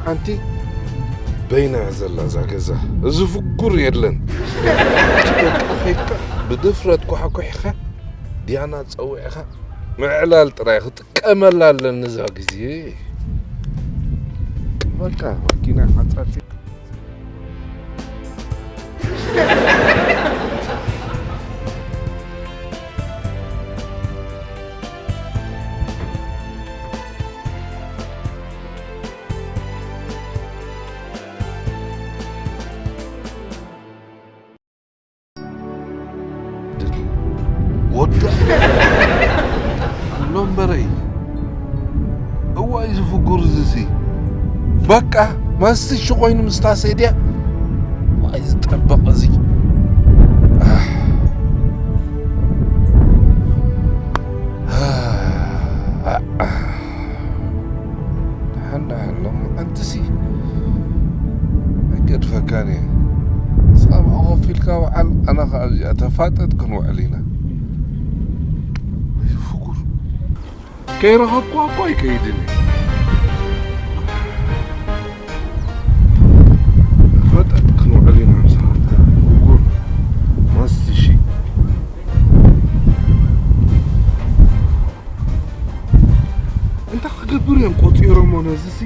ሓንቲ በይና እያ ዘላ እዛ ገዛ። እዚ ፍጉር የለን። በቃ ኸይድካ ብድፍረት ኳሕኩሕኻ ዲያና ጸዊዕኻ ምዕላል ጥራይ ክጥቀመላ ኣለኒ እዛ ግዜ። በቃ መኪና ሓጻጺ ወዳ ኣሎ እምበረይ። እዋይ ዝፍጉር እዚሲ። በቃ መስቲ ሽኾይኑ ምስታ ሴድያ። ዋይ ዝጠበቕ እዚ። ኣህ። ኣህ። ደሓን ደሓን ሎም ኣንትሲ ኣይገድፈካን እየ። ሳባ ኮፍ ኢልካ ውዓል፣ ኣነ ኸዓ ኣብዚኣ ተፋጠጥ ክንውዕል ኢና። ወይ ፍጉር። ከይረኸብኩዋ እኮ ኣይከይድን እየ። ተፋጠጥ ክንውዕል ኢና ምሳኻ። ፍጉር። ማስቲሺ። እንታይ ክገብሩ እዮም ቆጺሮሞ ነዚሲ?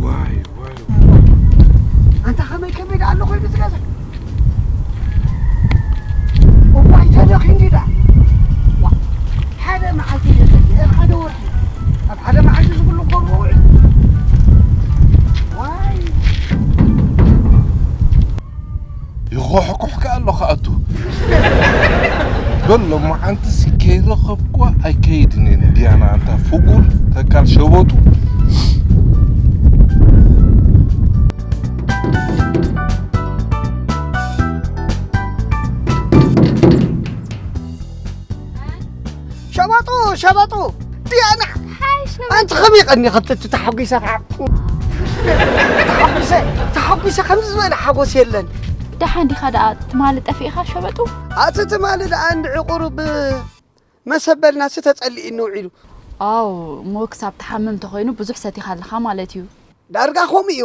ዋይ፣ ዋይ። ኣንታ ከመይ ከመይ ደኣ ኣሎ ኮይኑ ዝገዛ? እዋይ፣ ተደኺ እንዲ ደኣ። ዋ፣ ሓደ መዓልቲ ደኣ፣ ሓደ ወርሒ። ኣብ ሓደ መዓልቲ ዝብሉ እኮ ውዒ። ዋይ። ይኾሕኩሕ ከኣ ኣሎ ክኣቱ። በል ሎማዓንትሲ ከይረኸብኩዋ ኣይከይድን እየ ንዲያና ኣንታ ፍጉር ተካል ሸበጡ። ሸበጡ፣ ሸበጡ፣ ዲያና። ሓይ ሸበጡ። ኣንቲ ከመይ ቀኒኺ? እቲ ተሓጒሰ ከዓ ተሓጒሰ፣ ተሓጒሰ ከምዚ ዝበለ ሓጎስ የለን። ደሓን ዲኻ ደኣ ትማሊ ጠፊእኻ ሸበጡ? ኣቲ ትማሊ ደኣ እንድዒ ቁሩብ መሰበልናሲ ተጸሊእኒ ውዒሉ። ኣው፣ እሞ ክሳብ ትሓምም ተኾይኑ ብዙሕ ሰቲኻ ኣለኻ ማለት እዩ። ዳርጋ ከምኡ እዩ።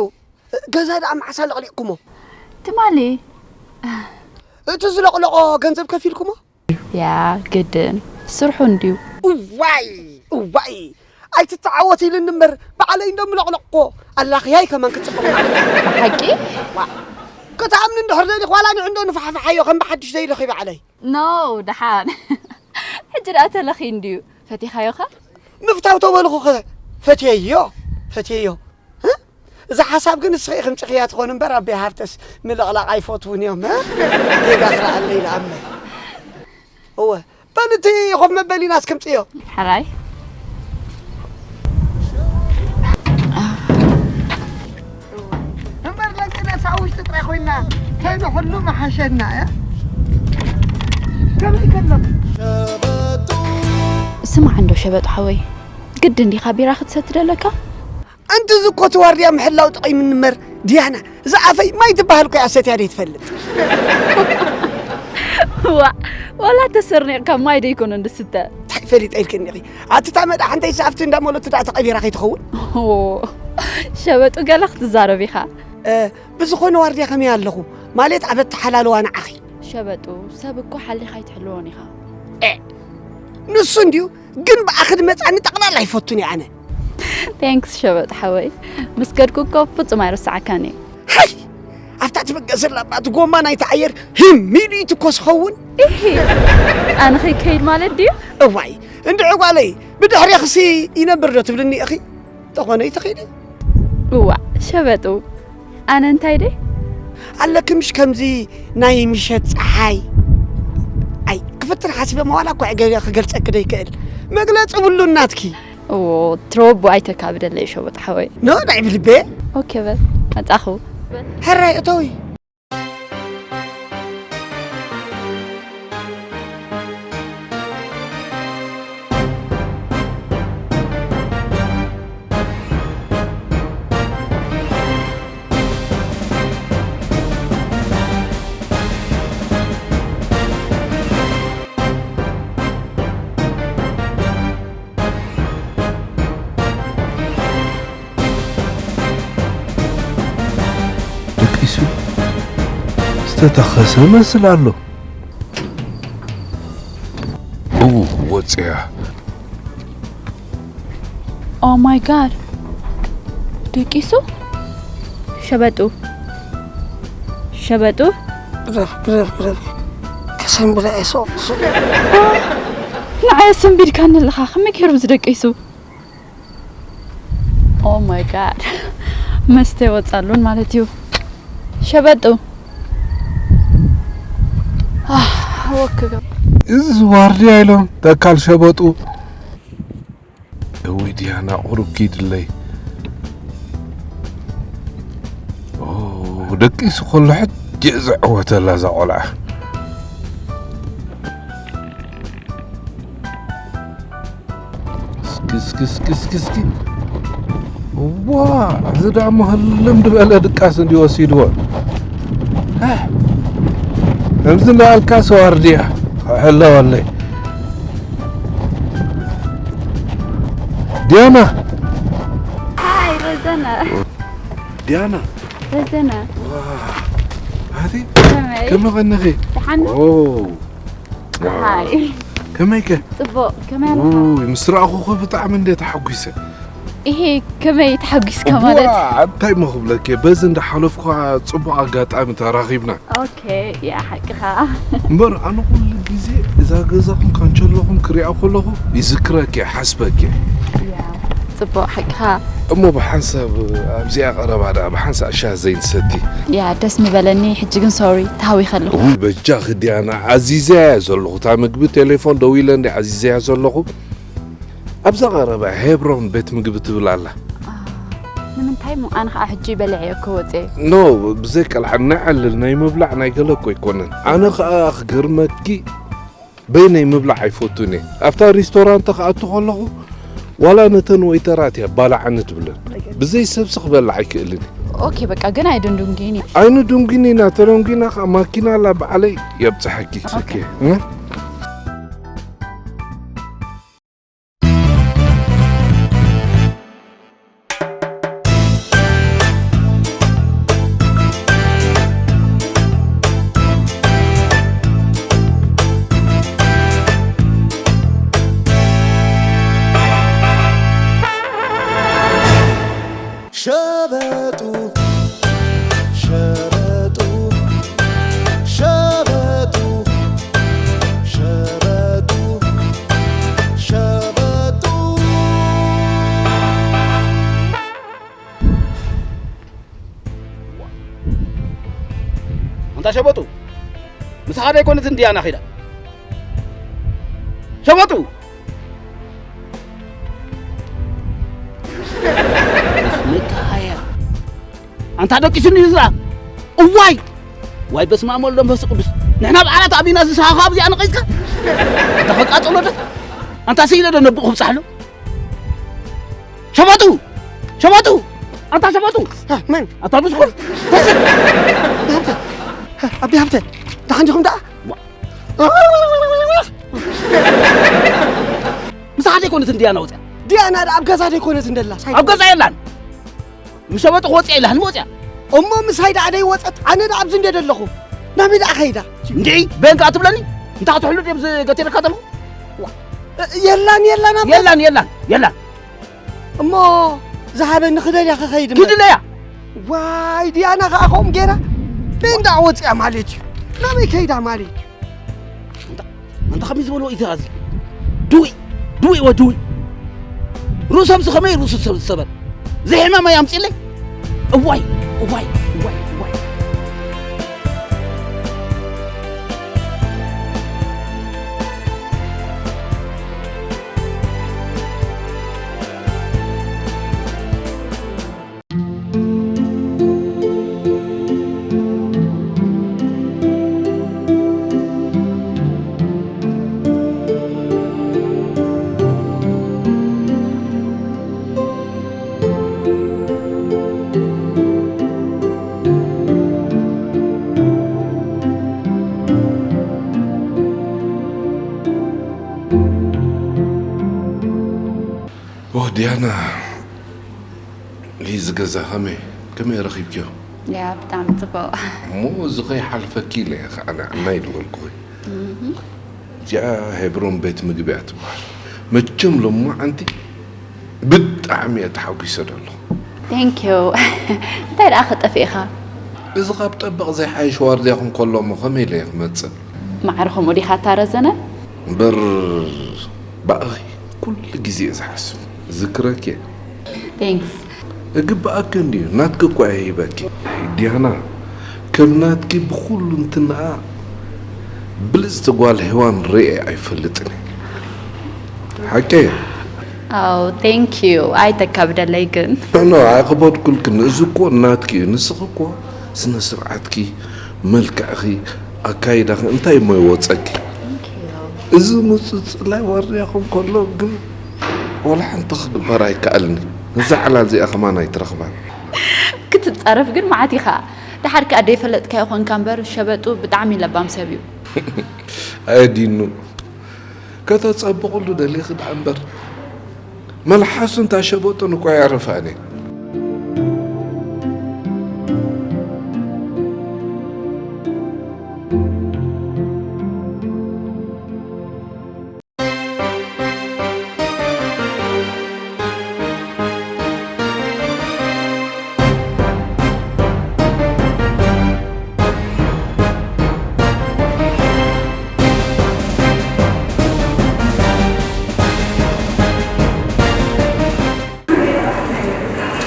ገዛ ደኣ መዓስ ኣለቕሊቕኩሞ? ትማሊ። እቲ ዝለቕለቖ ገንዘብ ከፊልኩሞ? ያ፣ ግድን። ስርሑ እንድዩ። እዋይ፣ እዋይ። ኣይትተዓወት ኢልኒ እምበር፣ ባዕለይ እንዶ ምለቕለቕኮ። ኣላኽያይ ከማን ክጽብቕ ማለት እዩ። ብሓቂ? ዋ፣ ክትኣምኒ እንድሕር ደሊኽ፣ ዋላ ንዕንዶ ንፋሕፋሓዮ፣ ከም ብሓድሽ ዘይለኺ ባዕለይ። ኖ፣ ደሓን። ሕጂ ደኣ ተለኺ እንድዩ። ፈቲኻዮኻ? ምፍታው ተበልኹኸ፣ ፈትየዮ፣ ፈትየዮ። እ? እዛ ሓሳብ ግን ንስኺ ኢኺ ምጺኽያ ትኾን እምበር፣ ኣቦይ ሃብተስ ምልቕላቕ ኣይፈትዉን እዮም፣ እ? ጌጋ ክረኣለይ ደኣ እምበር። እወ፣ በል እቲ ኮፍ መበሊና እስከምጽዮ። ሕራይ። እምበር ለንቅነሳ ውሽጢ ጥራይ ኮይና፣ ከይኑ ኩሉ መሓሸና፣ እ? ከመይ ከለኹ? ስማዕ እንዶ ሸበጥ ሓወይ፣ ግድን ዲኻ ቢራ ክትሰቲ ደለካ? ኣንቲ እዚ እኮ እቲ ዋርድያ ምሕላው ጠቒሙኒ እምበር፣ ዲያና፣ እዛ ኣፈይ ማይ ትበሃል እኮ እያ ሰትያ ደይትፈልጥ። ዋእ፣ ዋላ ተሰርኒቕካ ማይ ደይኮነን ዝስተ። እንታይ ፈሊጠ ኢልክኒ ኢኺ? ኣቲ እታ መዳሕ እንተይስ ኣብቲ እንዳ መሎት ደኣ ተቐቢራ ከይትኸውን? ኦ፣ ሸበጡ ገለ ክትዛረብ ኢኻ። እ፣ ብዝኾነ ዋርድያ ከመይ ኣለኹ? ማለት ኣብ ኣተሓላልዋ ንዓኺ። ሸበጡ፣ ሰብ እኮ ሓሊኻ ኣይትሕልዎን ኢኻ። እ፣ ንሱ እንድዩ፣ ግን ብኣኺ ድመጻኒ ጠቕላላ ኣይፈቱን እየ ኣነ። ቴንክስ ሸበጥ ሓወይ። ምስ ከድኩ እኮ ፍጹም ኣይርስዓካን እየ። ሃይ! ኣብታ ትብገስ ዘላ እባ እቲ ጎማ ናይቲ ኣየር ህም ኢሉ እዩ ትኮስ ኸውን። ኢሂ! ኣነ ከይከይድ ማለት ድዩ? እዋይ! እንድዒ ጓለይ፣ ብድሕሬኽሲ ይነብር ዶ ትብልኒ ኢኺ? ተኾነ እዩ ተኺዲ። እዋእ፣ ሸበጡ። ኣነ እንታይ ደይ? ኣለኪ ምሽ ከምዚ ናይ ምሸት ጸሓይ። ኣይ፣ ክፍትን ሓሲበ መዋላ እኮ ገለ ክገልጸኪ ደይክእል። መግለጺ ብሉ እናትኪ። እዎ፣ ትረቡ ኣይተካብደለይ ሸበጥ ሓወይ። ኖ፣ ናይ ብልቤ። ኦኬ በል፣ መጻኹ። ሕራይ እተዊ። ተተኸሰ መስል ኣሎ። ኡ፣ ወጽያ። Oh my God። ደቂሱ? ሸበጡ። ሸበጡ? ብረኽ፣ ብረኽ፣ ብረኽ። ከሰንብላ እየ ሶ፣ ሶ። ንዓይ ሰንቢድካኒ ኣለኻ። ከመይ ገይሩ ዝደቂሱ? Oh my God። መስተ ይወጻሉን ማለት እዩ። ሸበጡ። ኣህ፣ ወክ ገብ-፣ እዚ ዋርድያ ኢሎም ተካል ሸበጡ። እውይ ዲያና ቁሩብ ኪድለይ። ኦ፣ ደቂሱ ከሎ ሕጂ እየ ዝዕወተላ እዛ ቆልዓ። እስኪ፣ እስኪ፣ እስኪ፣ እስኪ፣ እስኪ። ዋ፣ እዚ ደሞ ህልም ዝበለ ድቃስ እንዲ ወሲድዎ። ኣህ፣ ከምዚ እንዳበልካ ሰዋርድያ ክሕለወለይ። ዲያና። ኣይ፣ ረዘነ። ዲያና። ረዘነ። ዋ፣ ኣቲ፣ ከመይ? ከመይ ቀነኺ? ደሓን ዶ? ኦ። ሃይ። ከመይ ከ? ጽቡቕ፣ ከመይ ኣለኻ? ውይ፣ ምስ ረኣኹኺ ብጣዕሚ እንደ ተሓጒሰ። ኢሄ፣ ከመይ ተሓጒስካ እዋ፣ ማለት? እንታይ እሞ ክብለኪ፣ በዚ እንዳሓለፍኩ ጽቡቕ ኣጋጣሚ ተራኺብና። ኦኬ፣ ያ፣ ሓቅኻ። እምበር ኣነ ኩሉ ግዜ እዛ ገዛኹም ካንቸሎኹም ክሪኣ ከለኹ ይዝክረኪ፣ ሓስበኪ። ያ፣ ጽቡቕ፣ ሓቅኻ። እሞ ብሓንሳብ ኣብዚኣ ቀረባ ደኣ ብሓንሳብ ሻሂ ዘይንሰቲ? ያ፣ ደስ ምበለኒ። ሕጂ ግን ሶሪ፣ ተሃዊኸ ኣለኹ። ውይ፣ በጃኺ ዲያና፣ ኣዚዘያ እየ ዘለኹ። እታ ምግቢ ቴሌፎን ደዊለ እንደ ኣዚዘያ ዘለኹ። ኣብዛ ቀረባ ሄብሮን ቤት ምግቢ ትብል ኣላ። ኣ፣ ንምንታይ እሞ ኣነ ኸኣ ሕጂ በሊዐዮ እኮ ወጽየ። ኖ፣ ብዘይ ቀልዓ ነዕልል ናይ ምብላዕ ናይ ገለ እኮ ኣይኮነን። ኣነ ኸኣ ክገርመኪ በይነይ ምብላዕ ኣይፈቱን እየ። ኣብታ ሪስቶራንት ክኣቱ ከለኹ ዋላ ነተን ወይተራት እያ ባላዓኒ ትብለን። ብዘይ ሰብሲ ክበልዕ ኣይክእልን እየ። ኦኬ፣ በቃ ግን ኣይደንዱንጊኒ። ኣይንዱንጊኒ ኢና፣ ተደንጊና ኸኣ ማኪና ኣላ ባዕለይ የብጽሐኪ። ኦኬ። ኦኬ፣ እ? ሸበጡ፣ ሸበጡ፣ ሸበጡ፣ ሸበጡ፣ ሸበጡ። ኣንታ ሸበጡ፣ ምሳኻ ደይኮነት እንድያ ናኺዳ? ሸበጡ! መካያ። ኣንታ ደቂሱኒ እዩ ዝኣ። እዋይ! ዋይ በስመ ኣብ ወወልድ ወመንፈስ ቅዱስ። ንሕና በዓላት ኣቢና ዝሰኻኻ ኣብዚኣ ነቒዝካ? ኣንታ ከቃጽሎ ዶ? ኣንታ ስኢለ ዶ ነብኡ ክብጻሕ ኣሎ? ሸበጡ! ሸበጡ! ኣንታ ሸበጡ! እ፣ መን? ኣታ ብስኩል! ኣቢ ሃብተ! ኣቢ ሃብተ! ደሓን ዲኹም ደኣ? ዋ! ምሳኻ ደይኮነት እንድያ ናውፅያ? ዲያና ደኣ ኣብ ገዛ ደይኮነት እንደላ? ሳይ- ኣብ ገዛ የላን! ምስ ሸበጡ ክወፅያ ኢላህኒ ወፅያ። እሞ ምሳይ ደኣ ደይወፀት፣ ኣነ ደኣ ኣብዚ እንደ ደለኹ። ናበይ ደኣ ከይዳ? እንድዒ፣ በን ከኣ ትብለኒ? እንታይ ክትሕሉ ድየ ብዚ ገቲረካ ዘለኹ? ዋ! የላን፣ የላን ኣብ ገዛ? የላን፣ የላን፣ የላን። እሞ ዝሃበኒ ክደልያ ክኸይድ እምበር። ክድለያ። ዋይ፣ ዲያና ኸኣ ከምኡ ገይራ ቤንዳ ወፂኣ ማለት እዩ። ናበይ ከይዳ ማለት እዩ? ኣንታ፣ ኣንታ ከመይ ዝበልዎ እዩ እዚ? ድውይ፣ ድውይ ወድውይ። ርእሶምሲ ከመይ ርእሱ ሰብ ዝሰበር? ዘይሕማም ኣይ ኣምፅለይ? እዋይ፣ እዋይ፣ እዋይ፣ እዋይ። ኦ፣ ዲያና፣ እዚ ገዛ ከመይ፣ ከመይ ረኺብክዮ? ያ፣ ብጣዕሚ ጽቡቕ። እሞ እዚ ከይሓልፈኪ ኢለ እየ ኸዓ ንዕናይ ዝበልኩኺ። እዚኣ ሄብሮን ቤት ምግቢ እያ ትበሃል። መቸም ሎማዓንቲ ብጣዕሚ እየ ተሓጒሰ ዘለኹ። Thank you። እንታይ ደኣ ከጠፊእኻ? እዚ ካብ ጠበቕ ዘይሓይሽ ዋርድያኹም ከሎ እሞ ከመይ ኢለ እየ ክመጽእ? ማዕረ ከምኡ ዲኻ እታ ረዘነ? እምበር ብኣኺ ኩሉ ግዜ እየ ዝሓስብ። ዝክረኪ እየ። Thanks። እግብኣኪ እንድዩ፣ ናትኪ እኳ እየ ሂበኪ። ኣይ ዲያና፣ ከም ናትኪ ብኹሉ እንትንኣ ብልጽቲ ጓል ሄዋን ርእየ ኣይፈልጥን እየ። ሓቀይ እየ። ኣው፣ thank you። ኣይተካብደለይ ግን። ኖ፣ ኖ፣ ኣይኸበድኩልክን። እዚ እኮ ናትኪ እዩ። ንስኺ እኮ ስነ ስርዓትኪ፣ መልክዕኺ፣ ኣካይዳኺ እንታይ እሞ ይወጸኪ? Thank you። እዚ ምጽጽላይ ዋርድያኹም ከሎ ግን ወላ ሓንቲ ክግበር ኣይከኣልን እዩ። ነዛ ዕላል እዚኣ ከማን ኣይትረኽባን። ክትጻረፍ ግን መዓት ኢኻ። ደሓር ከኣ ደይፈለጥካዮ ኾንካ እምበር ሸበጡ ብጣዕሚ ለባም ሰብ እዩ። ኣየዲኑ። ከተጸብቕሉ ደሊኺ ደኣ እምበር፣ መልሓሱ እንታ ሸበጡን እኮ ኣየዕርፋን እየ።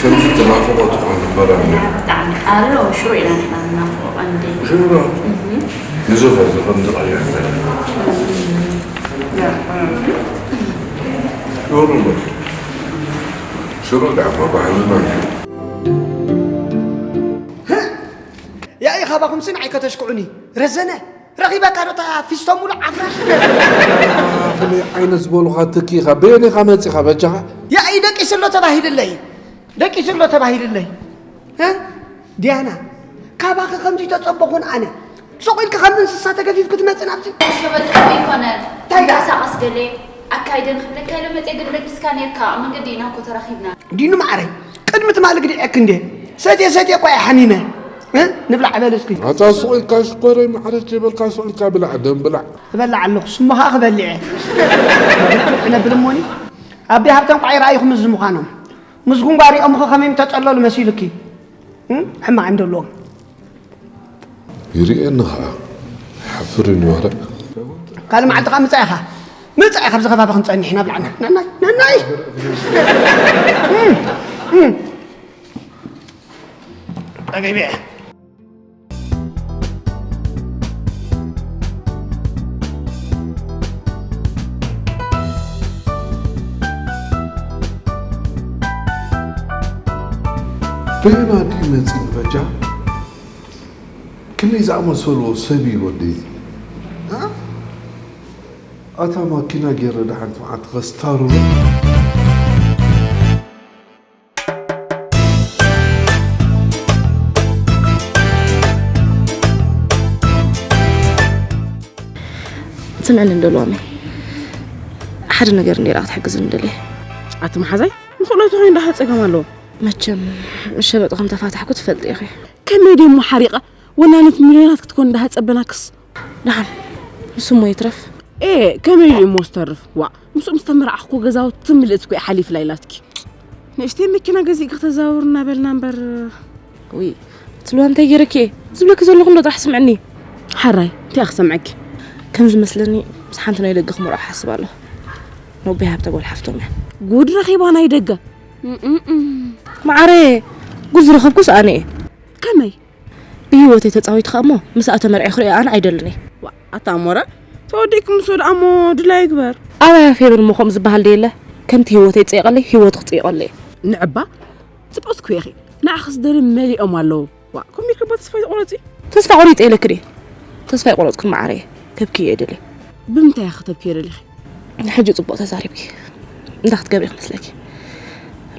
ከምዚ ተናፍቖ ትኾን እምበር ኣሎ። ብጣዕሚ። ኣረ፣ ሽሮ ኢና ንሕና ንናፍቖ ቀንዲ። ሽሮ? እህ። ንዚ ኸዚ ከምዚ ቀይሕ ሽሮ እምበር። ሽሮ ዳማ ባህልና እዩ። ያኢ፣ ካባኹምሲ ንዓይ ከተሽክዑኒ። ረዘነ፣ ረኺበካ ዶ እታ ፊስቶ ሙሉ ዓፍራ? ከመይ ዓይነት ዝበሉኻ ትኪ ኢኻ? በየን ኢኻ መጺኻ በጃኻ? ያኢ፣ ደቂሱ ኣሎ ተባሂልለይ። ደቂሱ ኣሎ ተባሂልለይ። እ? ዲያና፣ ካባኺ ከምዚ ተጸበኹን ኣነ። ሱቕ ኢልኪ ከም እንስሳ ተገፊፍኪ ትመጺ ናብዚ። ሸበጥ ኣይኮነን። እንታይ ደኣ? ተንቀሳቐስ ገለ ኣካይደን ክብለካ ኢለ መጽየ፣ ግን ደቂስካ ኔርካ። ኣብ መንገዲ ኢና እኮ ተራኺብና። ዲኑ መዓረይ፣ ቅድሚ ትማሊ ግዲዐኪ እንዴ? ሰትየ ሰትየ እኮ እየ ሓሚመ። እ? ንብላዕ በል እስኪ። ኣታ ሱቕ ኢልካ ሽኮረይ መዓረይ ከይበልካ ሱቕ ኢልካ ብላዕ፣ ደም ብላዕ። እበልዕ ኣለኹ፣ ስሙ ኸኣ ክበልዕ እየ። ክነብል እሞኒ። ኣቢ ሃብቶም ቋይ ረኣይኹም እዚ ምዃኖም። ምስ ጉንጓ ሪኦምኸ ከመይ ምተጸለሉ መሲሉኪ? እም? ሕማቕ እዮም ዘለዎም። ይርእየኒ ኸዓ። ይሓፍር እዩ ንዋረ። ካልእ መዓልቲ ኸዓ ምጻእ ኢኻ። ምጻእ ኢኻ፣ ኣብዚ ከባቢ ክንጸንሕ ኢና፣ ብላዕና። ነናይ፣ ነናይ። እም፣ እም። ጠገቤ። በየና ድዩ መጺኡ በጃ? ክንደይ ዝኣመሰሉ ሰብ እዩ ወደይ። እ? ኣታ ማኪና ገይረ ደሓንቲ መዓልቲ ከስታርሮ። ስምዕኒ እንዶ ሎሚ ሓደ ነገር እንዲራ ክትሕግዝኒ ደልየ። ኣቲ መሓዛይ፣ ንኽእለቱ ኮይኑ ደኣ ጸገም ኣለዎ። መቸም ሸበጥ ከም ተፋታሕኩ ትፈልጢ ኢኺ። ከመይ ደሞ ሓሪቓ ወናኒት ሚልዮናት ክትኮን ደኣ ጸበናክስ። ደሓን ንሱ እሞ ይትረፍ። ኤ፣ ከመይ ኢሉ እሞ ዝተርፍ? ዋእ፣ ምስኡ ምስ ተመርዓኹ ገዛውቲ ምልእቲ እኮ እየ ሓሊፍላ ኢላትኪ። ንእሽተይ መኪና ገዚእኪ ክተዛውር እናበልና እምበር። ውይ፣ ትልዋ እንታይ ገይረኪ እየ? ዝብለኪ ዘለኹ እንዶ ጥራሕ ስምዕኒ። ሓራይ፣ እንታይ እየ ክሰምዐኪ? ከም ዝመስለኒ ምስ ሓንቲ ናይ ደገ ክመርዖ ሓስብ ኣለኹ። ነቦይ ሃብተ ጓል ሓፍቶም እያ። ጉድ ረኺባ ናይ ደገ። እም፣ እም፣ እም። መዓረየ፣ ጉድ ዝረኸብኩስ ኣነ እየ። ከመይ? ብህይወተይ ተጻዊትኻ እሞ ምስኣ ተመርዕየ ክርእያ ኣነ ኣይደልን እየ። ዋ፣ ኣታ ሞራ፣ ተወዲእኪ ምስ ወድኣ እሞ ድላዩ ይግበር። ኣባይ ኣፌብን እሞ ከምኡ ዝበሃል ዶ የለ? ከምቲ ህይወተይ ዝጸየቐለይ ህይወቱ ክጽይቐሉ እየ። ንዕባ፣ ጽብቕቲ እኮ ኢኺ። ንዓኺ ዝደልዩ መሊኦም ኣለዉ። ዋ፣ ከምኡ ኢልኪ እባ ተስፋ ኣይትቑረጺ። ተስፋ ቆሪጸ ኢለኪ ድየ? ተስፋ ኣይቆረጽኩን መዓረየ። ከብክዮ እየ ደልየ። ብምንታይ ኢኺ ከተብክዮ ደሊኺ? ንሕጂ ጽቡቕ ተዛሪብኪ። እንታይ ክትገብሪ ክመስለኪ?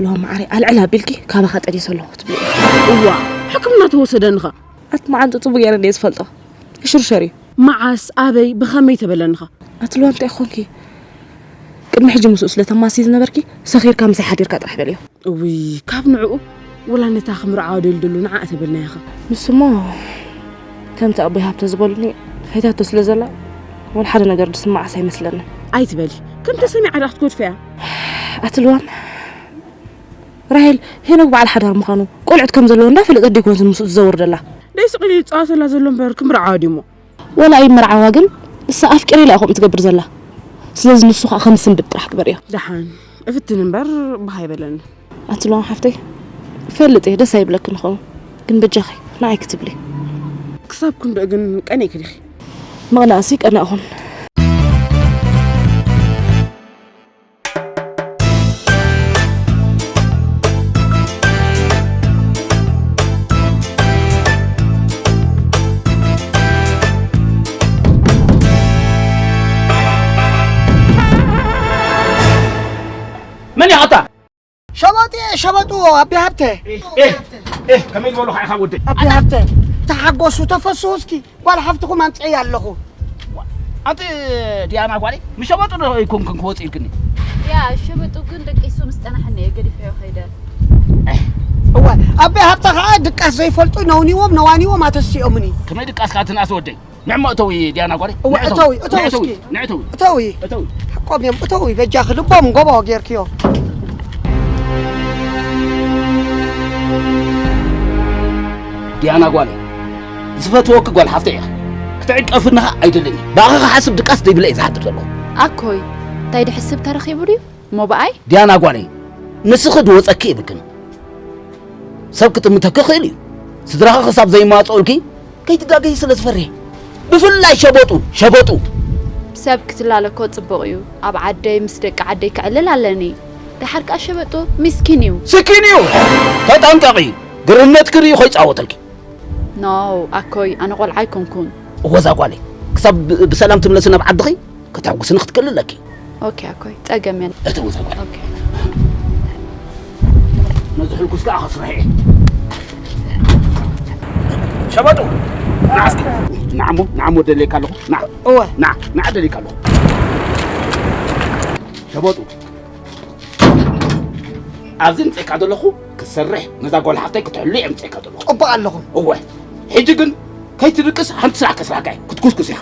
ሎሚ መዓረይ ኣልዕል ኣቢልኪ ካባኻ ጠኒሰ ኣለኹ ክትብሊ ኢኺ። እዋ፣ ሕክምና ተወሰደንኻ። ኣቲ መዓንጡ ጽቡቕ ገይረ እንድየ ዝፈልጦ። ይሽርሸር እዩ። መዓስ፣ ኣበይ፣ ብኸመይ ተበለንኻ? ኣቲ ሉዋ እንታይ ኾንኪ? ቅድሚ ሕጂ ምስኡ ስለ ተማሲ ዝነበርኪ ሰኺርካ ምሳይ ሓዲርካ ጥራሕ በልዮ። እውይ፣ ካብ ንዕኡ ወላ ነታ ክምርዓዋ ደልድሉ ንዓ እተበልናያ ኸ? ንስሞ ከምቲ ኣቦይ ሃብተ ዝበሉኒ ፈይታቶ ስለ ዘላ፣ ወላ ሓደ ነገር ዝስምዓስ ኣይመስለንን። ኣይትበሊ። ከም ተሰሚዓ ደኣ ክትጎድፈያ። ኣትልዋን ራሄል፣ ሄኖክ በዓል ሓዳር ምዃኑ፣ ቆልዑት ከም ዘለዎ እንዳፈለጠት ደይኮንስ ምስኡ ትዘውር ደላ? ደይ ስቕ ኢሉ ይጻወተላ ዘሎ እምበር ክምርዓዋ ድዩ እሞ? ወላ ኣይመርዓዋ ግን፣ ንሳ ኣፍቂረ ኢላ እያ ከምኡ ትገብር ዘላ። ስለዚ ንሱ ኸኣ ከም ዝስንብድ ጥራሕ ግበርዮ። ደሓን፣ እፍትን እምበር ባህ ኣይበለኒ። ኣትልዋን ሓፍተይ፣ እፈልጥ እየ ደስ ኣይብለክን ይኸውን። ግን በጃኺ፣ ንዓይ ክትብሊ። ክሳብ ክንድኡ ግን ቀኒእኪ ዲኺ? ምቕናእሲ ቀናእኹን። መን ኢኻ ኣታ? ሸበጡ እየ፣ ሸበጡ፣ ኣቢ ሃብተ። ኤህ፣ ኤህ፣ ከመይ ዝበሉኻ ኢኻ ወደይ? ኣቢ ሃብተ፣ ተሓጎሱ፣ ተፈስሑ እስኪ። ጓል ሓፍትኹም ኣምጽኤያ ኣለኹ። ኣንቲ ዲያና ጓለይ፣ ምስ ሸበጡ ዶ ኣይኮንክን ክወጽእ ኢልክኒ? ያ፣ ሸበጡ ግን ደቂሱ ምስ ጸናሐኒ እየ ገዲፈዮ ከይደ። እወ፣ ኣቢ ሃብተ ኸኣ ድቃስ ዘይፈልጡ ነውኒዎም፣ ነዋኒዎም ኣተሲኦምኒ። ከመይ ድቃስ ካትንኣስ ወደይ? ንዕሞ እተዊ ዲያና ጓለይ። እወ፣ ንዕተዊ፣ እተዊ፣ እተዊ እተዊ፣ እስኪ። ንዕተዊ። እተዊ። እተዊ። እተዊ። ሓቆም እዮም፣ እተዊ። በጃኺ ልቦም ጎቦ ጌርክዮ። ዲያና ጓለይ፣ ዝፈትወኪ ጓል ሓፍተይ እያ። ክትዕቀፍኒ ኸኣ ኣይደልን እየ። ብኣኺ ክሓስብ ድቃስ ዘይብለ እየ ዝሓድር ዘለኹ። ኣኮይ፣ እንታይ ድሕስብ ተረኺቡ ድዩ? እሞ ብኣይ? ዲያና ጓለይ፣ ንስኺ ድወጸኪ የብልክን። ሰብ ክጥምተኪ ይኽእል እዩ። ስድራኺ ክሳብ ዘይማጽኡልኪ ከይትጋገዪ ስለ ዝፈርህ። ብፍላይ ሸበጡ፣ ሸበጡ። ሰብ ክትላለ እኮ ጽቡቕ እዩ። ኣብ ዓደይ ምስ ደቂ ዓደይ ክዕልል ኣለኒ። ደሓር ከኣ ሸበጡ ምስኪን እዩ። ስኪን እዩ። ተጠንቀቒ። ግርነትኪ ርእዩ ከይጻወተልኪ። ኖ፣ ኣኮይ፣ ኣነ ቆልዓ ኣይኮንኩን። እወ፣ እዛ ጓለይ፣ ክሳብ ብ-፣ ብሰላም ትምለሲ ናብ ዓድኺ፣ ከተሐጉስኒ ክትክእሊ ኣለኪ። ኦኬ፣ ኣኮይ፣ ጸገም የለን። እተው፣ እዛ ጓለይ። ኦኬ። ነዚ ሕልኩስ ከኣ ከስርሐ እየ። ሸበጡ፣ ንዓ እስኪ። ንዓ እሞ፣ ንዓ እሞ ደልየካ ኣለኹ። ንዓ። እወ። ንዓ፣ ንዓ ደልየካ ኣለኹ። ሸበጡ። ኣብዚ ምጽኤካ ዘለኹ ክትሰርሕ፣ ነዛ ጓል ሓፍተይ ክትሕሉ እየ ምጽኤካ ዘለኹ። ጽቡቕ ኣለኹም። እወ። ሕጂ ግን ከይትድቅስ ሓንቲ ስራሕ ከስራሕካ እየ። ክትኩስኩስ ኢኻ።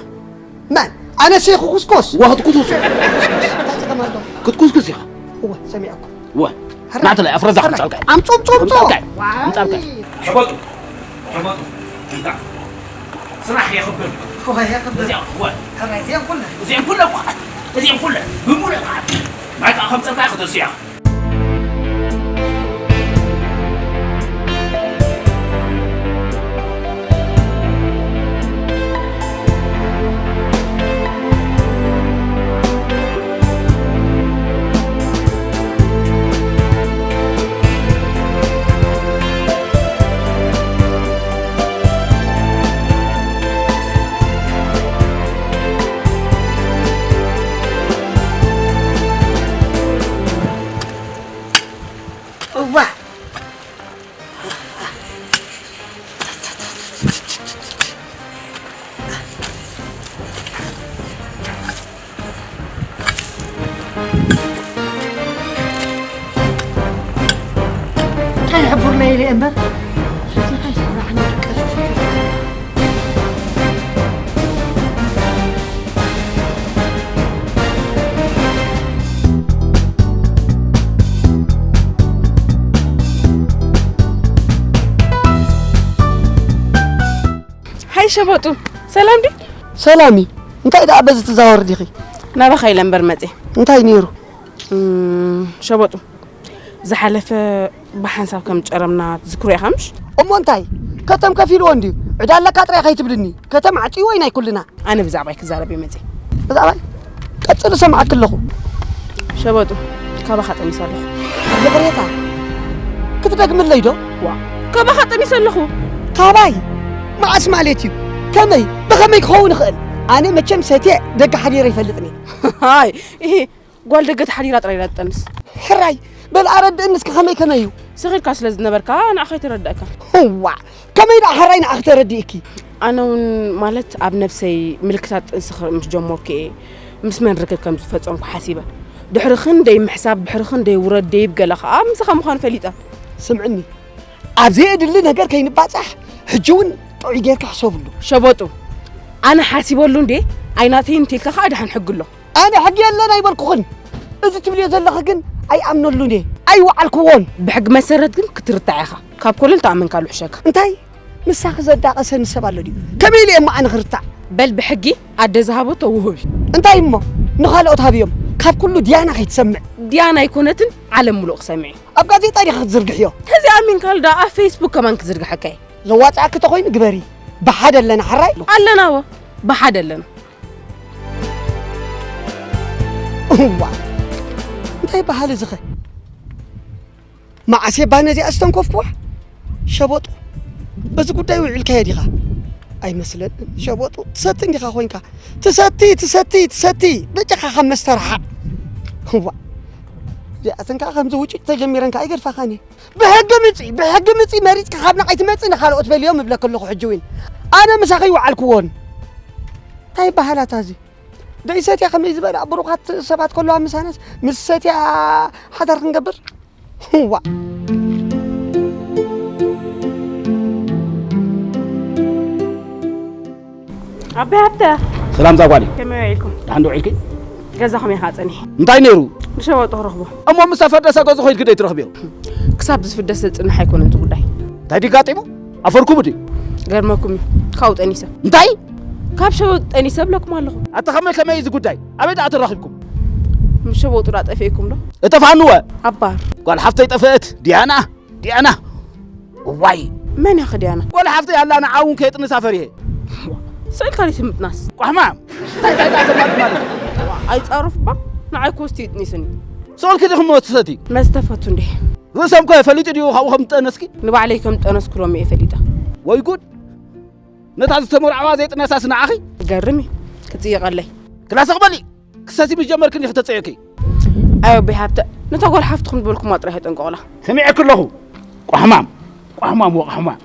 መን? ኣነስ እየ ክኹስኩስ? እወ፣ ክትኩስኩስ። እንታይ ጸገም ኣሎ? ክትኩስኩስ ኢኻ። እወ፣ ሰሚዐኩም። እወ። ሕራይ። ናተላይ ኣፍረዛ ሕራይ። ከምጻልካ እየ። ኣምጹ፣ ኣምጹ፣ ኣምጹ። ከምጻልካ እየ። ዋይ። ከምጻልካ እየ። ሸበጡ። ሸበጡ። እንታ። ስራሕ የኽብር። እወ፣ የኽብር። እዚኣ፣ እወ። ሕራይ፣ እዚኣን ኩለን። እዚኣን ኩለን እኮ። እዚኣን ኩለን። ብምሉእ ከኣ። ማይ ከኣ ከምጸልካ እየ ከተስያ። እዋ። እንታይ ይሕብር ለይለ እምበር፣ ሰቲኻ ይሰራሕኒ ድቀሱ ሰቲኻ። ሃይ ሸበጡ፣ ሰላም ድዩ? ሰላም እዩ። እንታይ ደኣ በዚ ትዛወር ዲኺ? ናባኻ ኢለ እምበር መጽየ። እንታይ ነይሩ? እም፣ ሸበጡ፣ ዝሓለፈ ብሓንሳብ ከም ጨረምና ትዝክሮ ኢኻ ምሽ? እሞ እንታይ? ከተም ከፊልዎ እንድዩ። ዕዳ ኣለካ ጥራይ ከይትብልኒ። ከተም ዓጽይዎ ኢና ይኩልና። ኣነ ብዛዕባይ ክዛረብ እየ መጽየ። ብዛዕባይ? ቀጽሊ፣ ሰማዕኪ ኣለኹ። ሸበጡ፣ ካባኻ ጠኒሰ ኣለኹ። ይቕሬታ፣ ክትደግምለይ ዶ? ዋ፣ ካባኻ ጠኒሰ ኣለኹ። ካባይ? መዓስ ማለት እዩ? ከመይ? ብኸመይ ክኸውን ይኽእል? ኣነ መቸም ሰትየ ደገ ሓዲረ ይፈልጥኒ። ሃይ፣ ኢሂ፣ ጓል ደገ ተሓዲራ ጥራይ ኢላ ትጠንስ። ሕራይ፣ በል ኣረድእኒ እስኪ ከመይ ከመይ እዩ? ሰኺርካ ስለ ዝነበርካ ንዓኻ ኣይተረዳእካን። ዋዕ፣ ከመይ ደኣ ሕራይ ንዓኺ ተረዲእኪ? ኣነ እውን ማለት ኣብ ነብሰይ ምልክታት ጥንሲ ክርኢ ምስ ጀመርኩ እየ ምስ መን ርክብ ከም ዝፈጸምኩ ሓሲበ። ድሕሪ ክንደይ ምሕሳብ፣ ድሕሪ ክንደይ ውረድ ደይብ ገለ ከኣ ምሳኻ ምዃኑ ፈሊጠ። ስምዕኒ፣ ኣብ ዘየድሊ ነገር ከይንባጻሕ ሕጂ እውን ጥዑይ ጌርካ ሕሰብሉ። ሸበጡ፣ ኣነ ሓሲበሉ እንዴ ኣይናተይን እንተልካ ከኣ ደሓን ሕጊ ኣሎ። ኣነ ሕጊ የለን ኣይበልኩኽን። እዚ ትብልዮ ዘለኺ ግን ኣይኣምነሉን እየ። ኣይወዓልክዎን። ብሕጊ መሰረት ግን ክትርታዕ ኢኻ። ካብ ኮለል ተኣመንካሉ ሕሸካ። እንታይ? ምሳኺ ዘዳቐሰኒ ሰብ ኣሎ ድዩ? ከመይ ኢለ እየ እሞ ኣነ ክርታዕ? በል ብሕጊ ኣደ ዝሃበቶ ውሁብ እዩ። እንታይ እሞ ንኻልኦት ሃብዮም። ካብ ኩሉ ድያና ከይትሰምዕ። ድያና ኣይኮነትን ዓለም ምሉእ ክሰምዕ እዩ። ኣብ ጋዜጣ ዲኻ ክትዝርግሕዮ? ሕዚ ኣሚንካሉ ደኣ ኣብ ፌስቡክ ከማን ክዝርግሐካ እየ። ዘዋፅኣኪ ተኾይኑ ግበሪ። ብሓደ ኣለና ሓራይ። ኣለና ወ ብሓደ ኣለና። እዋ፣ እንታይ በሃል እዚኸ? መዓስ እባ ነዚኣ ዝተንኮፍኩዋ? ሸበጡ፣ በዚ ጉዳይ ውዒልካዮ ዲኻ? ኣይመስለንን። ሸበጡ፣ ትሰቲ እንዲኻ ኮይንካ። ትሰቲ፣ ትሰቲ፣ ትሰቲ። በጃኻ ካብ መስተ ርሓቕ። እዋ፣ እዚኣተን ከኣ ከምዚ ውጭጭ ተጀሚረን ከኣ ኣይገድፋኻን እየ። ብሕጊ ምጺ፣ ብሕጊ ምጺ መሪጽካ ካብ ንዓይ ትመጽእ ንኻልኦት በልዮም እብለኪ ኣለኹ ሕጂ እውን። ኣነ ምሳኺ ይወዓልክዎን። እንታይ በሃላታ እዚ? ደይ ሰትያ ከመይ ዝበላ ብሩኻት ሰባት ከለዋ ምሳነስ ምስ ሰትያ ሓዳር ክንገብር? ዋ። ኣበይ ሃብተ? ሰላም ዛጓሊ። ከመይ ውዒልኩም? ደሓን ዶ ውዒልኪ? ገዛኹም ኢኻ ጸኒሐ። እንታይ ነይሩ? ብሸበጡ ክረኽቦ። እሞ ምስ ኣፈደሰ ገዝኡ ከይድኪ ደይ ትረኽብዮ? ክሳብ ዝፍደስ ዘጽንሕ ኣይኮነን እቲ ጉዳይ። እንታይ ድዩ ጋጢሙ? ኣፈርኩም ድዩ? ገርመኩም እዩ። ካብኡ ጠኒሰ። እንታይ? ካብ ሸበጡ ጠኒሰ እብለኩም ኣለኹ። ኣታ ከመይ ከመይ እዩ እዚ ጉዳይ? ኣበይ ደኣ ተራኺብኩም? ምስ ሸበጡ ደኣ ጠፊእኩም ዶ? እጠፍኣኒ ወ? ኣባር። ጓል ሓፍተይ ጠፍአት። ዲያና፣ ዲያና። እዋይ። መን እያ ዲያና? ጓል ሓፍተይ ኣላ ንዓ እውን ከየጥንሳ ፈሪሀ። ስእልካ ዲሲ ምጥናስ? ቋሕማም። እንታይ እንታይ እንታይ ተማርክ ማለት እዩ? ኣይጻረፍ እባ። ንዓይ ኮስቲ ይጥኒስኒ። ስእልኪ ዲኹም ትሰቲ? መስተ ፈቱ እንዴ? ርእሶም ከ ፈሊጡ ድዩ ካብኡ ከም ትጠነስኪ? ንባዕለይ ከም ዝጠነስኩ ሎሚ እየ ፈሊጠ። ወይ ጉድ! ነታ ዝተመርዓዋ ዘይጥነሳስ ንዓኺ? ገርም እዩ። ክጽይቐለይ። ክላሰ ክበሊ! ክሰሲ ምስ ጀመርክን ኢኺ ተጸየኪ። ኣዮ ኣቦይ ሃብተ፣ ነታ ጓል ሓፍትኹም ዝበልኩማ ጥራሕ የጠንቀቑላ። ሰሚዐኪ ኣለኹ። ቋሕማም፣ ቋሕማም ወቓሕማም።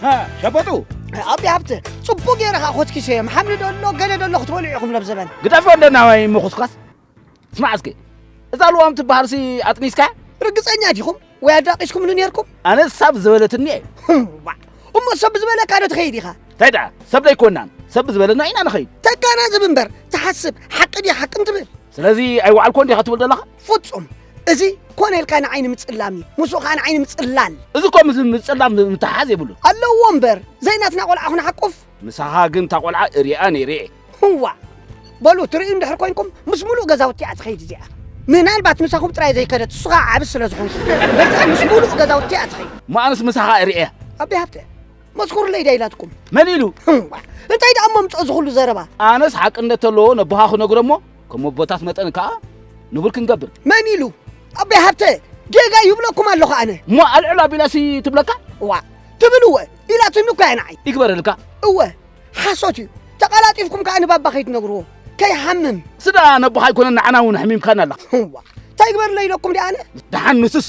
ሃ፣ ሸበጡ። ኣቢ ሃብተ፣ ጽቡቕ ገይረ ኸኣ ኮትኪሰዮም። ሓምሊ ዶ ኣሎ፣ ገለ ዶ ኣሎ ክትበልዑ ኢኹም ለብዘበን። ግደፎ እንደ ናባይ ምኹስኳስ። ስማዕ እስኪ፣ እዛ ልዋም ትበሃልሲ ኣጥኒስካ? ርግጸኛ ዲኹም? ወይ ኣዳቒስኩምሉ ኔርኩም? ኣነ ሳብ ዝበለትኒ እየ። ዋዕ! እሞ ሰብ ዝበለካ ዶ ትኸይድ ኢኻ? እንታይ ደኣ፣ ሰብ ደይኮናን፣ ሰብ ዝበለና ኢና ንኸይድ። ተጋናዝብ እምበር፣ ትሓስብ፣ ሓቂ ድዩ ሓቅም ትብል? ስለዚ ኣይወዓልኮን ዲኻ ትብል ዘለኻ? ፍጹም። እዚ ኮነ ኢልካ ንዓይ ንምጽላም እዩ፣ ምስኡ ኸኣ ንዓይ ንምጽላል። እዚ እኮ ምስ ምጽላም ምትሓሓዝ የብሉን። ኣለዎ እምበር፣ ዘይናትና ቆልዓ ኹንሓቁፍ። ምሳኻ ግን እታ ቆልዓ እሪኣ ነይረ እየ። ህዋ! በሉ፣ ትርእዩ እንድሕር ኮይንኩም፣ ምስ ምሉእ ገዛውቲ እያ ትኸይድ እዚኣ። ምናልባት ምሳኹም ጥራይ ዘይከደት፣ እሱ ኸኣ ዓቢ ስለ ዝኾንኩ። በቃ፣ ምስ ምሉእ ገዛውቲ እያ ትኸይድ። እሞ ኣነስ ምሳኻ እሪኤያ። ኣቢ ሃብተ፣ መስኩርለይ ዳ ኢላትኩም? መን ኢሉ? ህዋ! እንታይ ደኣ እሞ ኣምጽኦ እዚ ኹሉ ዘረባ? ኣነስ ሓቂ እንደተለዎ ነቦኻ ክነግሮ እሞ፣ ከም ኣቦታት መጠን ከኣ ንቡር ክንገብር። መን ኢሉ? ኣቢ ሃብተ፣ ጌጋ ይብለኩም ኣለኹ ኣነ። እሞ ኣልዕል ኣቢላሲ ትብለካ? ዋ! ትብል እወ፣ ኢላትኒ እኮ እያ ንዓይ። ይግበረልካ። እወ፣ ሓሶት እዩ። ተቐላጢፍኩም ከኣ ንባባ ከይትነግርዎ፣ ከይሓምም። ስዳ ነቦኻ ኣይኮነን ንዓና እውን ኣሕሚምካና ኣለኻ። እዋ፣ እንታይ ይግበረለይ ኢለኩም ድኣ ኣነ? ደሓን ንሱስ።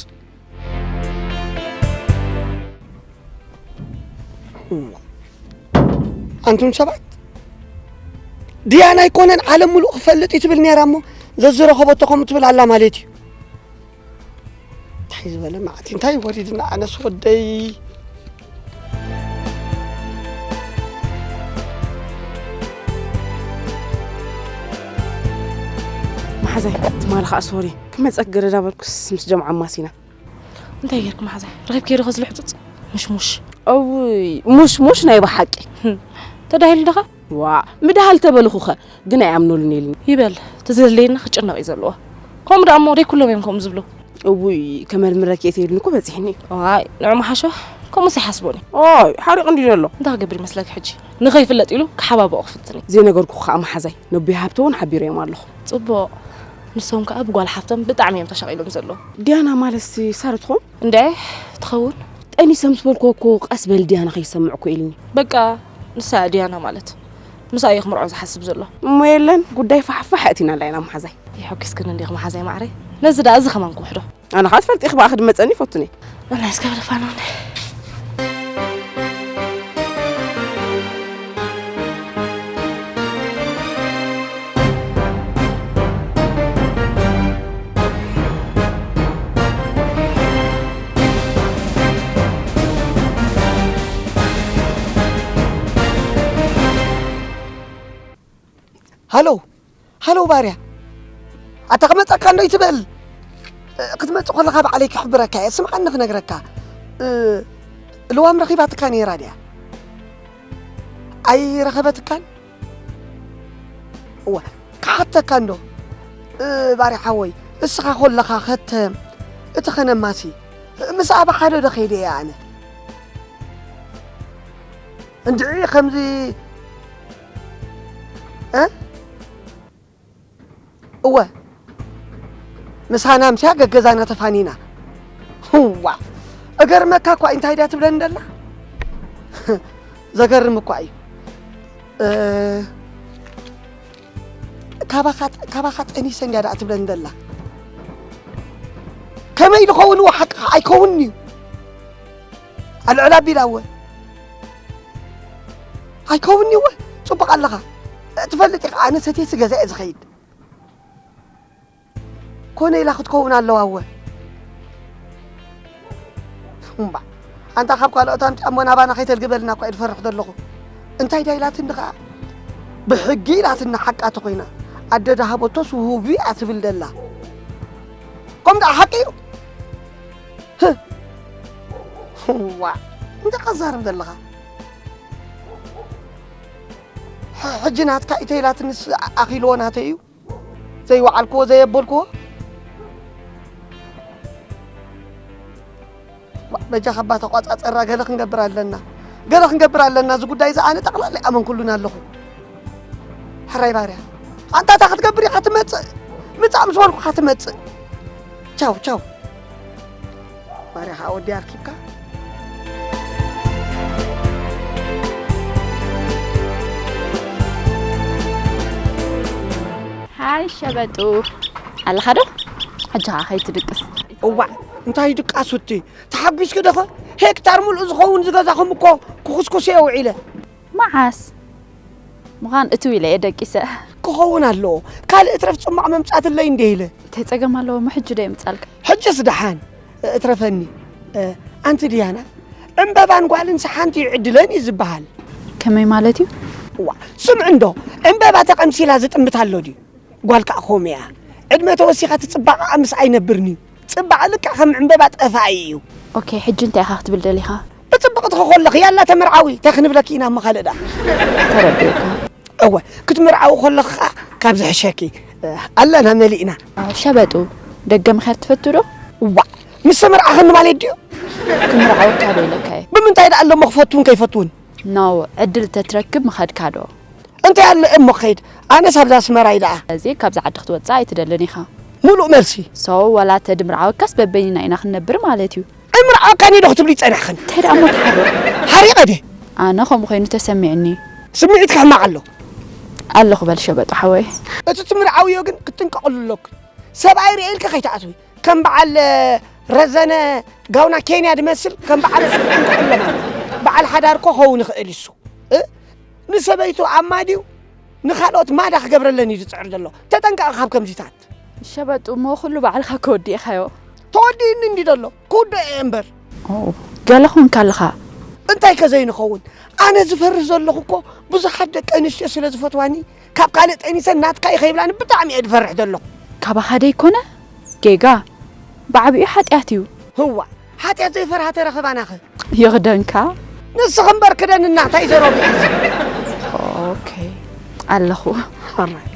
እዋ። ኣንቱም ሰባት፣ ድያና ኣይኮነን ዓለም ምሉእ ክፈልጥ እዩ ትብል ነይራ እሞ፣ ዘዝረኸበቶ ከምኡ ትብል ኣላ ማለት እዩ። እንታይ ዝበለ መዓት እዩ? እንታይ ወሪድና ኣነስ ወደይ? መሓዛይ፣ ትማሊ ኸኣ ሶሪ፣ ክመጸክ ገለ ዳበልኩስ ምስ ጀምዓ ኣማሲና። እንታይ ጌርክ መሓዛይ? ረኺብክዮ ዶ ኸዚ ልሕጹጽ? ምሽሙሽ። እውይ፣ ሙሽሙሽ ናይ ብሓቂ። ህም፣ ተዳሂሉ ዶ ኸ? ዋእ፣ ምድሃል ተበልኹኸ፣ ግን ኣይኣምነሉን ኢልኒ። ይበል፣ እቲ ዘድልየና ክጭነቕ እዩ ዘለዎ። ከምኡ ደኣ እሞ ደይ ኩሎም እዮም ከምኡ ዝብሉ። እውይ፣ ከመልምለኪ እየ ተይሉኒ እኮ በጺሕኒ። ዋይ፣ ንዑ ምሓሾ፣ ከምኡስ ኣይሓስቦን እየ። ኦይ፣ ሓሪቑ እንድዩ ዘሎ። እንታይ ክገብር ይመስለኪ ሕጂ? ንኸይፍለጥ ኢሉ ክሓባብኦ ክፍትን እዩ። ዘይነገርኩኺ ኸኣ መሓዛይ፣ ነቦይ ሃብተ እውን ሓቢረዮም ኣለኹ። ጽቡቕ። ንሶም ከኣ ብጓል ሓፍቶም ብጣዕሚ እዮም ተሻቒሎም ዘለዉ። ዲያና ማለትሲ ሳሪ ትኾን? እንድዒ ትኸውን። ጠኒሰ ምስ በልክዎ እኮ ቀስ በል ዲያና ከይሰምዕ እኮ ኢልኒ። በቃ ንሳ እያ ዲያና ማለት። ምስኣ እየ ክምርዖ ዝሓስብ ዘሎ። እሞ የለን፣ ጉዳይ ፋሕፋሕ ኣእቲናላ ኢና መሓዛይ። የሐጒስክኒ እንዲኺ መሓዛይ ማዕረይ። ነዚ ደኣ እዚ ከማን ክውሕዶ። ኣነ ኸኣ ትፈልጢ ኢኺ ብኣኺ ድመጸኒ ይፈቱኒ። ናይ እስከ በለ ፋና እንደ ሃሎ፣ ሃሎ ባርያ፣ ኣታ ክመጸካ እንዶ ይትበል። እ፣ ክትመጽእ ከለኻ ባዕለይ ክሕብረካ እየ። ስምዓኒ ክነግረካ። እ፣ ልዋም ረኺባትካ ነይራ ድያ? ኣይረኸበትካን? እወ፣ ክሓተካ እንዶ። እ፣ ባርያ ሓወይ፣ እስኻ ኮለኻ ኸተ እቲ ኸነማሲ ምስኣ ብሓደ ዶ ኸይደ እየ ኣነ? እንድዒ ከምዚ፣ እ? እወ፣ ምሳና ምስያ ገገዛና ተፋኒና። ህዋ፣ እገርመካ እኳ እንታይ ድያ ትብለኒ ደላ? ዘገርም እኳ እዩ። እ፣ ካባኻ፣ ካባኻ ጠኒሰ እንድያ ደኣ ትብለኒ ደላ? ከመይ ዝኸውን እዎ ሓቅኻ ኣይከውንን እዩ። ኣልዕል ኣቢላ እወ። ኣይከውንን እወ። ጽቡቕ ኣለኻ። ትፈልጥ ኢኻ፣ ኣነ ሰትየሲ ገዛ እየ ዝኸይድ። ኮነ ኢላ ክትከውን ኣለዋ እወ። እምባ፣ ኣንታ ካብ ካልኦት ኣምጺኣ እሞ ናባና ከይተልግበልና እኳ እየ ዝፈርሕ ዘለኹ። እንታይ ዳ ኢላትኒ ኸኣ? ብሕጊ ኢላትና ሓቃ ተኾይና፣ ኣደ ዳሃበቶስ ውሁብ እያ ትብል ደላ። ከምኡ ደኣ ሓቂ እዩ? ህህ። ዋእ፣ እንታይ ቀዛርብ ዘለኻ? ሕ-፣ ሕጂ ናትካ ኢተ ኢላትንስ ኣኺልዎ ናተይ እዩ? ዘይወዓልክዎ፣ ዘየበልክዎ? ዋ፣ በጃኻ እባ ተቋጻጸራ፣ ገለ ክንገብር ኣለና። ገለ ክንገብር ኣለና። እዚ ጉዳይ እዚ ኣነ ጠቕላላ ይኣመንኩሉን ኣለኹ። ሕራይ ባርያ። ኣንታ እንታይ ክትገብር ኢኻ ትመጽእ? ምጻእ ምስ በልኩኻ ትመጽእ። ቻው፣ ቻው። ባርያ ኸኣ ወዲ ኣርኪብካ። ሃይ ሸበጡ። ኣለኻ ዶ? ሕጂ ኸኣ ከይትድቅስ። እዋእ፣ እንታይ ድቃስ እቲ? ተሓጒስኪ ዶኸ? ሄክታር ሙሉእ ዝኸውን ዝገዛኹም እኮ ክኹስኩስ እየ ውዒለ። መዓስ? ምዃን እትው ኢለ እየ ደቂሰ። ክኸውን ኣለዎ። ካልእ እትረፍ ጽማቕ መምጻእትለይ እንድየ ኢለ። እንታይ ጸገም ኣለዎ? እሞ ሕጂ ዶ የምጻልካ? ሕጅስ ደሓን። እትረፈኒ። እ፣ ኣንቲ ድያና፣ ዕምበባን ጓልን ሰሓንቲ ይዕድለን እዩ ዝበሃል። ከመይ ማለት እዩ? እዋ፣ ስምዒ እንዶ፣ ዕምበባ ተቐምሲላ ዝጥምት ኣሎ ድዩ? ጓል ከኣ ከምኡ እያ። ዕድመ ተወሲኻ እቲ ጽባቐኣ ምስኣ ኣይነብርን እዩ። ጽባቐ ልክዕ ከም ዕምበባ ጠፋኢ እዩ። ኦኬ፣ ሕጂ እንታይ ኢኻ ክትብል ደሊኻ? ብጽብቕቲ ከለኺ፣ ያላ ተመርዓዊ፣ እንታይ ክንብለኪ ኢና እሞ ካልእ ደኣ? ተረዲኡካ። እወ፣ ክትምርዓዊ ከለኺ ኸኣ ካብ ዝሕሸኪ፣ ኣለና መሊእና። ሸበጡ፣ ደገ ምኽያድ ትፈቱ ዶ? እዋእ፣ ምስ ተመርዓኸኒ ማለት ድዩ? ክምርዓወካ ዶ ኢለካ እየ። ብምንታይ ደኣ ኣሎ እሞ ክፈትውን ከይፈትውን? ኖ፣ ዕድል ተትረክብ ምኸድካ ዶ? እንታይ ኣሎ እሞ ክኸይድ? ኣነስ ኣብዛ ኣስመራይ ደኣ። ስለዚ ካብዛ ዓዲ ክትወጽእ ኣይትደልን ኢኻ። ሙሉእ መልሲ። ሶ፣ ዋላ ተድምርዓወካስ በበይንና ኢና ክንነብር ማለት እዩ። ኣይምርዓወካን እየ ዶ ክትብሊ ጸኒሕክን? እንታይ ደኣ እሞ ትሓርቕ? ሓሪቐ ድየ? ኣነ ከምኡ ኮይኑ ተሰሚዕኒ። ስምዒትኪ ሕማቕ ኣሎ። ኣለኹ በል ሸበጡ ሓወይ። እቲ ትምርዓውዮ ግን ክትጥንቀቕሉ ኣለኪ። ሰብኣይ ርኤ ኢልኪ ከይትኣትዊ። ከም በዓል ረዘነ ጋውና ኬንያ ዝመስል ከም በዓል እሱ ክትጥንቀቕሉ ኣለኪ። በዓል ሓዳር እኮ ክኸውን ይኽእል እሱ። እ? ንሰበይቱ ኣማድዩ ንኻልኦት ማዳ ክገብረለን እዩ ዝጽዕር ዘሎ። ተጠንቀቒ ካብ ከምዚታት። ሸበጡ እሞ ኩሉ ባዕልኻ ከወዲእኻዮ። ተወዲእኒ እንዲ ዘሎ ክውድኦ እየ እምበር። ኦ፣ ገለ ኮንካ ኣለኻ። እንታይ ከ ዘይንኸውን? ኣነ ዝፈርህ ዘለኹ እኮ ብዙሓት ደቂ ኣንስትዮ ስለ ዝፈትዋኒ ካብ ካልእ ጠኒሰን ናትካ እዩ ከይብላኒ ብጣዕሚ እየ ዝፈርሕ ዘለኹ። ካባኻ ደይኮነ? ጌጋ። ብዓቢኡ ሓጢኣት እዩ። ህዋ፣ ሓጢኣት ዘይፈርሃ ተረኽባናኸ? ይኽደንካ? ንስኺ እምበር ክደንና፣ እንታይ ዘረብኡ እዩ እዚ? ኦኬ፣ ኣለኹ። ኦራይት።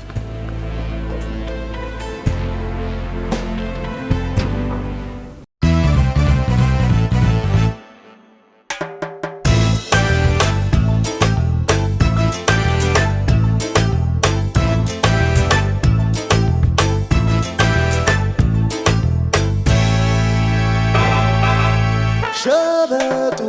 ሸበጡ